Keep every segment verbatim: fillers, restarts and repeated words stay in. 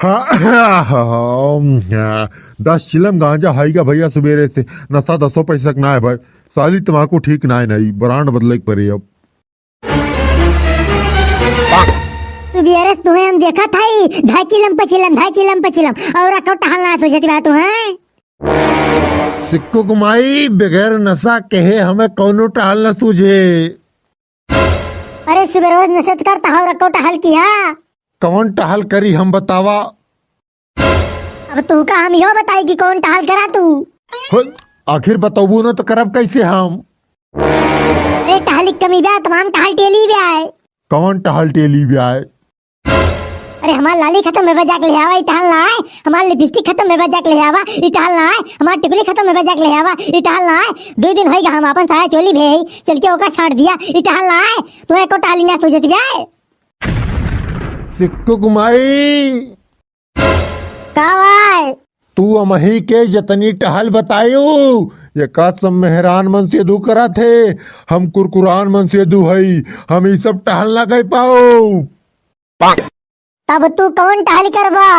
हाँ, हाँ, दस चिलम गांजा हइगा भइया सुबेरे से। नशा दसो पैसा के नाहीं भाई। साली तमाकू ठीक नाहीं, नाहीं, brand बदले के पड़ी अब। तू बियरस तुहे हम देखत हई, धाई चिलम पचिलम, धाई चिलम पचिलम, और अको टहल ना सूझत बा तुहे। सिक्कू क माई, बगैर नशा केहे हमें कौनो टहल ना सूझे। अरे सुबेरोज नशा त करत हौ, अको टहल किहा। कौन टहल करी हम बतावा? अब तू का हम यो बताई कि कौन टहल करा तू? हो, आखिर बतौबू न तो करब कैसे हम? अरे टहल क कमी बा, तमाम टहल टेली बा है। कौन टहल टेली बा है? अरे हमार लाली खतम भे बा, जाके ले आवा, ई टहल ना है। हमार लिपस्टिक खतम भे बा, जाके ले आवा, ई टहल ना है। हमार टिकुली खतम भे बा, जाके ले आवा, ई टहल ना है। दो दिन होइगा हम आपन साया चोली भे ही, चल के ओका छाट दिया, ई टहल ना है। तू एको टहली ना सूझत बा है। सिक्कू क माई। का भाई? तू अमही के जतनी टहल बतायो, एका सब मेहरान मन से दू करत हे, हम कुरकुरान मन से दू हई, हम ई सब टहल ना कइ पाओ। तब तू कौन टहल करबा?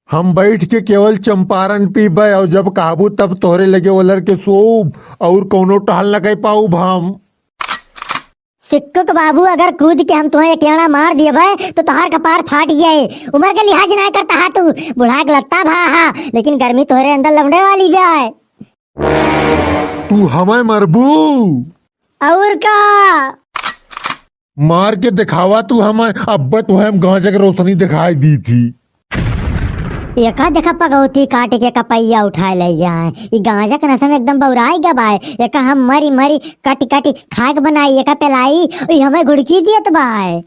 हम बैठ के केवल चंपारण पीबे और जब कहबू तब तोहरे लगे ओलर के सोब और कौनो टहल ना कइ पाउब हम। सिक्कू क बाबू, अगर कूद के हम तुहे एक एड़ा मार दियबे, तो तोहार कपार फाट जाए। उमर के लिहाज ना करत हा तू, बुढ़ा के लत्ता भा हा, लेकिन गर्मी तोहरे अंदर लौंडे वाली बा है। तू हमें मरबू? और का? मार के दिखावा तू हमें, अब्बे तुहे हम गांजा के रोशनी दिखाई दी थी। एका देखा पगौती काट के कपैया उठाए ले जाए। ई गांजा के नशा में एकदम बौराई गबाए। एका हम मरी मरी कटी कटी खाए के बनाई, एका पेलाई, ई हमें घुड़की दियत बाए।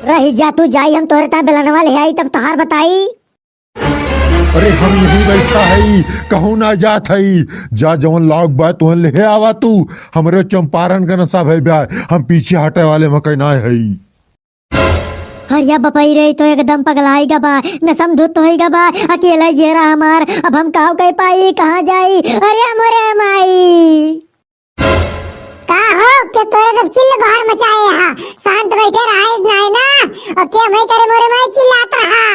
रही जा तू, जाई हम तोहरे ता बेलनवा ले आई, तब तोहार बताई। अरे हम यहीं बैठा हई, कहूँ ना जात हई। जा जवन लाग बा तुहन ले आवा तू। हमरे चंपारण के नशा भई बा, हम पीछे हटे वाले मकई ना हई। हरिया बपई रे, तो एकदम पगलाई गा बा, नसम धुत होई गा बा, अकेला जेरा हमार, अब हम काव कह पाई, कहाँ जाई? अरे मोरे माई। का हो, के तोरे सब चिल्ल गोहर मचाए हा? शांत बैठे रहा नाय ना, और के मैं करे मोरे माई चिल्लात रहा?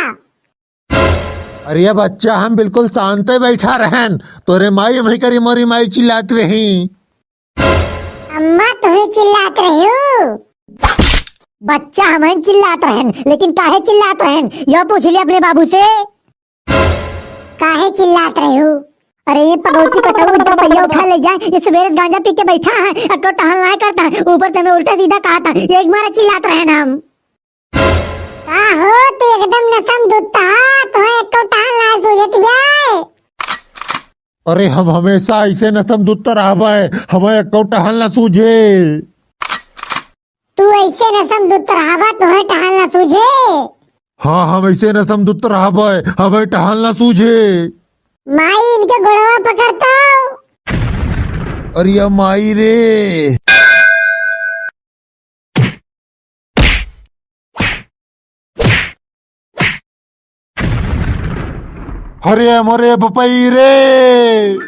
अरे बच्चा, हम बिल्कुल शांते बैठा रहन, तोरे माई हमें करी मोरी माई चिल्लात रही। अम्मा, तुही चिल्लात रही हो? बच्चा, हम चिल्लात रहन, लेकिन काहे चिल्लात रहन, यह पूछ लिया अपने बाबू से। काहे चिल्लात रही हो? अरे ये पगौती कटऊ, इनका पहिया उठा ले जाए, ये सुबेरे गांजा पी के बैठा है, अको टहल ना करता है, ऊपर से मैं उल्टा सीधा कहा था, ये एक मारा चिल्लात रहन हम। का हो, तू एकदम नसम दुत्ता, तोहे एको टहल ना सूझत बे? अरे, हम हमेशा ऐसे नसम दुत्त रहबे, हमें एको टहल ना सूझे। तू ऐसे नसम दुत्त रहबा, तोहे टहल ना सूझे? हाँ, हम ऐसे नसम दुत्त रहबे, हमें टहल ना सूझे। माई, इनके गोड़वा पकड़तो। अरे माई रे। हरे मरे बपई रे।